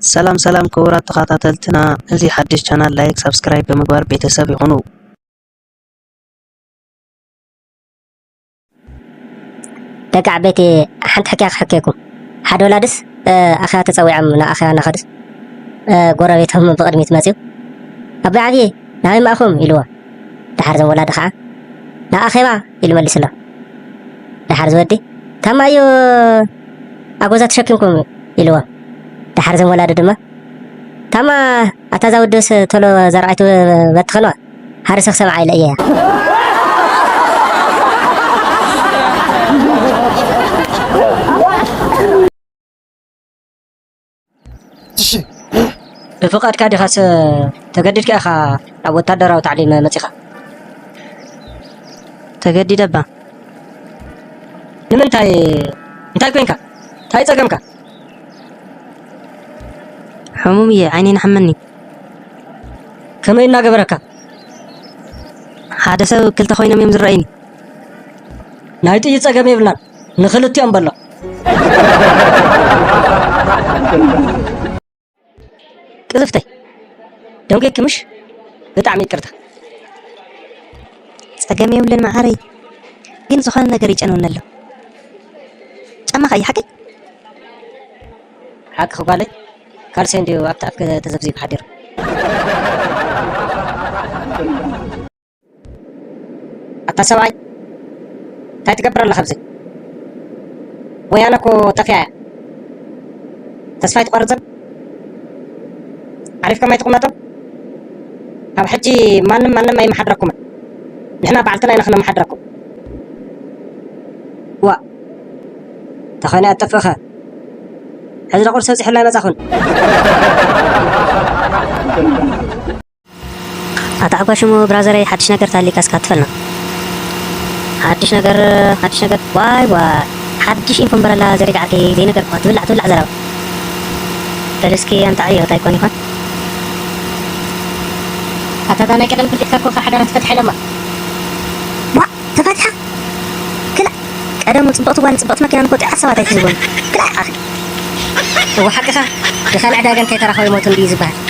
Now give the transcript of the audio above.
ሰላም ሰላም ክቡራት ተኸታተልትና፣ እዚ ሓድሽ ቻናል ላይክ፣ ሳብስክራይብ ብምግባር ቤተሰብ ይኹኑ። ደቂ ዓበይቲ፣ ሓንቲ ሕክያ ክሕክየኩም። ሓደ ወላድስ፣ እ፣ ኣኼባ ተጸዊዖም ናብ ኣኼባ እናኸዱስ፣ እ፣ ጎረቤቶም ብቕድሚት መጺኡ፣ "ኣቦይ ዓብዪ፣ ናበይ ማእኹም?" ኢልዎ። ደሓር እዞም ወላዲ ኸዓ፣ "ናብ ኣኼባ" ኢሉ መሊስሎም። ደሓር ዝወዲ፣ "ታማ እዩ ኣጎዛ ተሸኪምኩም?" ኢልዎ። ደሓር እዞም ወላዲ ድማ፣ "ታማ ኣታ እዛ ውድስ ቶሎ ዘርኣይቱ በትኸንዋ፣ ሃሪሰ ክሰምዓ ኢለ እየ እያ." እሺ። ብፍቓድካ ዲኻስ ተገዲድካ ኢኻ ናብ ወታደራዊ ታዕሊም መጺኻ? ተገዲደ እባ። ንምንታይ? እንታይ ኮይንካ? እንታይ ጸገምካ? ሕሙም እየ፣ ዓይነይ ንሓመኒ። ከመይ እናገበረካ? ሓደ ሰብ ክልተ ኮይኖም እዮም ዝረኣዩኒ። ናይ ጥይት ጸገም የብልናን፣ ንኽልቲኦም በሎ። ቅዝፍተይ፣ ደንጒየኪ ምሽ? ብጣዕሚ ይቅርታ። ጸገም የብሉን መዓረይ፣ ግን ዝኾነ ነገር ይጨንወኒ ኣሎ። ጫማኻ እዩ ሓቀይ? ሓቅኺ ጓለይ፣ ካልሰይ እንድዩ ኣብቲ ኣፍከ ተዘብዚቡ ሓዲሩ። ኣታ ሰብኣይ፣ እንታይ ትገብር ኣለኻ ኣብዚ? ወያነ እኮ ጠፊኣ እያ። ተስፋ ኣይትቆርጽን? ዓሪፍኩም ኣይትቕመጡን? ካብ ሕጂ ማንም ማንም ኣይመሓድረኩምን። ንሕና ባዕልትና ኢና ክነመሓድረኩም። ዋእ፣ እንተኾይኑ ኣጠፍእኸ። ሕዚ ዶ ቁርሲ በጺሑላ ኣይመጻኹን? ኣታ ዓጓ ሽሙ ብራዘረይ፣ ሓድሽ ነገር ታሊካ እስካ ትፈልና። ሓድሽ ነገር፣ ሓድሽ ነገር፣ ዋይ ዋይ። ሓድሽ ኢንፎ እምበረላ ዘሪግ ዓርከይ ዘይነገርኩኻ ትብላዕ ትብላዕ ዘረባ። በል እስኪ ኣንታ ዕዮ እንታይ ኮን ይኾን? ኣታ እታ ናይ ቀደም ክልኢትካ እኮ ሓዳራ ተፈትሓ ኢሎማ። ዋ፣ ተፈትሓ? ክላ፣ ቀደም ጽብቕቲ ጓል ጽብቕቲ መኪና ንኮ ጥዑያት ሰባት ኣይትህዝቦም። ክላ ኢኻ። እወ ሓቅኻ፣ ድኻን ዕዳጋን ከይተራኸቡ ይሞቱ እንድዩ ዝበሃል።